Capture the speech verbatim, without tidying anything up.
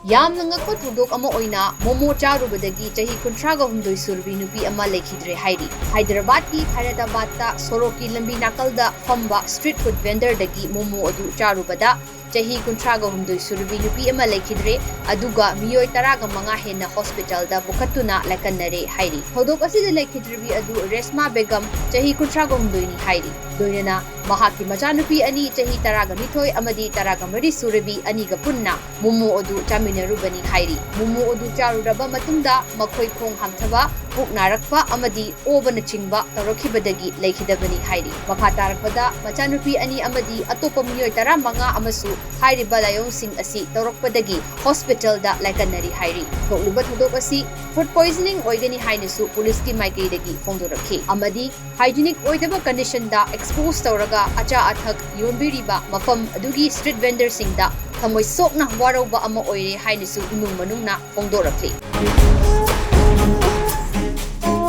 ꯌꯥꯝꯅ ꯉꯛꯄ ꯊꯧꯗꯣꯛ ꯑꯃ ꯑꯣꯏꯅ ꯃꯣꯃꯣ ꯆꯥꯔꯨꯕꯗꯒꯤ ꯆꯍꯤ ꯀꯨꯟꯊ꯭ꯔꯥꯒ ꯍꯨꯝꯗꯣꯏ ꯁꯨꯔꯕꯤ ꯅꯨꯄꯤ ꯑꯃ ꯂꯩꯈꯤꯗ꯭ꯔꯦ ꯍꯥꯏꯔꯤ꯫ ꯍꯥꯏꯗ꯭ꯔꯕꯥꯗꯀꯤ ꯈꯥꯏꯔꯗꯥꯕꯥꯗꯇ ꯁꯣꯔꯣꯛꯀꯤ ꯂꯝꯕꯤ ꯅꯥꯀꯜꯗ ꯐꯝꯕ street food vendorꯗꯒꯤ ꯃꯣꯃꯣ ꯑꯗꯨ ꯆꯥꯔꯨꯕꯗ ꯆꯍꯤ ꯀꯨꯟꯊ꯭ꯔꯥꯒ ꯍꯨꯝꯗꯣꯏ ꯁꯨꯔꯕꯤ ꯅꯨꯄꯤ ꯑꯃ ꯂꯩꯈꯤꯗ꯭ꯔꯦ, ꯑꯗꯨꯒ ꯃꯤꯑꯣꯏ ꯇꯔꯥꯒ ꯃꯉꯥ ꯍꯦꯟꯅ hospitalꯗ ꯄꯨꯈꯠꯇꯨꯅ ꯂꯥꯏꯀꯠꯅꯔꯦ ꯍꯥꯏꯔꯤ꯫ ꯊꯧꯗꯣꯛ ꯑꯁꯤꯗ ꯂꯩꯈꯤꯗ꯭ꯔꯕꯤ ꯑꯗꯨ ꯔꯦꯁꯃꯥ ꯕꯦꯒꯝ, ꯆꯍꯤ ꯀꯨꯟꯊ꯭ꯔꯥꯒ ꯍꯨꯝꯗꯣꯏꯅꯤ ꯍꯥꯏꯔꯤ꯫ ꯂꯣꯏꯅꯅ ꯃꯍꯥꯛꯀꯤ ꯃꯆꯥꯅꯨꯄꯤ ꯑꯅꯤ, ꯆꯍꯤ ꯇꯔꯥꯒ ꯅꯤꯊꯣꯏ ꯑꯃꯗꯤ ꯇꯔꯥꯒ ꯃꯔꯤ ꯁꯨꯔꯕꯤ ꯑꯅꯤꯒ ꯄꯨꯟꯅ ꯃꯣꯃꯣ ꯑꯗꯨ ꯆꯥꯃꯤꯟꯅꯔꯨꯕꯅꯤ ꯍꯥꯏꯔꯤ꯫ ꯃꯣꯃꯣ ꯑꯗꯨ ꯆꯥꯔꯨꯔꯕ ꯃꯇꯨꯡꯗ ꯃꯈꯣꯏ ꯈꯣꯡ ꯍꯥꯝꯊꯕ, ꯄꯨꯛ ꯅꯥꯔꯛꯄ ꯑꯃꯗꯤ ꯑꯣꯕꯅꯆꯤꯡꯕ ꯇꯧꯔꯛꯈꯤꯕꯗꯒꯤ ꯂꯩꯈꯤꯗꯕꯅꯤ ꯍꯥꯏꯔꯤ꯫ ꯃꯈꯥ ꯇꯥꯔꯛꯄꯗ ꯃꯆꯥꯅꯨꯄꯤ ꯑꯅꯤ ꯑꯃꯗꯤ ꯑꯇꯣꯞꯄ ꯃꯤꯑꯣꯏ ꯇꯔꯥꯃꯉꯥ ꯑꯃꯁꯨ ꯍꯥꯏꯔꯤꯕ ꯂꯥꯏꯑꯣꯡꯁꯤꯡ ꯑꯁꯤ ꯇꯧꯔꯛꯄꯗꯒꯤ hospitalꯗ ꯂꯥꯏꯀꯠꯅꯔꯤ ꯍꯥꯏꯔꯤ꯫ ꯊꯣꯛꯂꯤꯕ ꯊꯧꯗꯣꯛ ꯑꯁꯤ food poisoning ꯑꯣꯏꯒꯅꯤ ꯍꯥꯏꯅꯁꯨ ꯄꯨꯂꯤꯁꯀꯤ ꯃꯥꯏꯀꯩꯗꯒꯤ ꯐꯣꯡꯗꯣꯔꯛꯈꯤ ꯑꯃꯗꯤ hygienic ꯑꯣꯏꯗꯕ conditionꯗ expose ꯇꯧꯔꯒ ꯑꯆꯥ ꯑꯊꯛ ꯌꯣꯟꯕꯤꯔꯤꯕ ꯃꯐꯝ ꯑꯗꯨꯒꯤ street vendorꯁꯤꯡꯗ ꯊꯃꯣꯏ ꯁꯣꯛꯅ ꯋꯥꯔꯧꯕ ꯑꯃ ꯑꯣꯏꯔꯦ ꯍꯥꯏꯅꯁꯨ ꯏꯃꯨꯡ ꯃꯅꯨꯡꯅ ꯐꯣꯡꯗꯣꯔꯛꯂꯤ꯫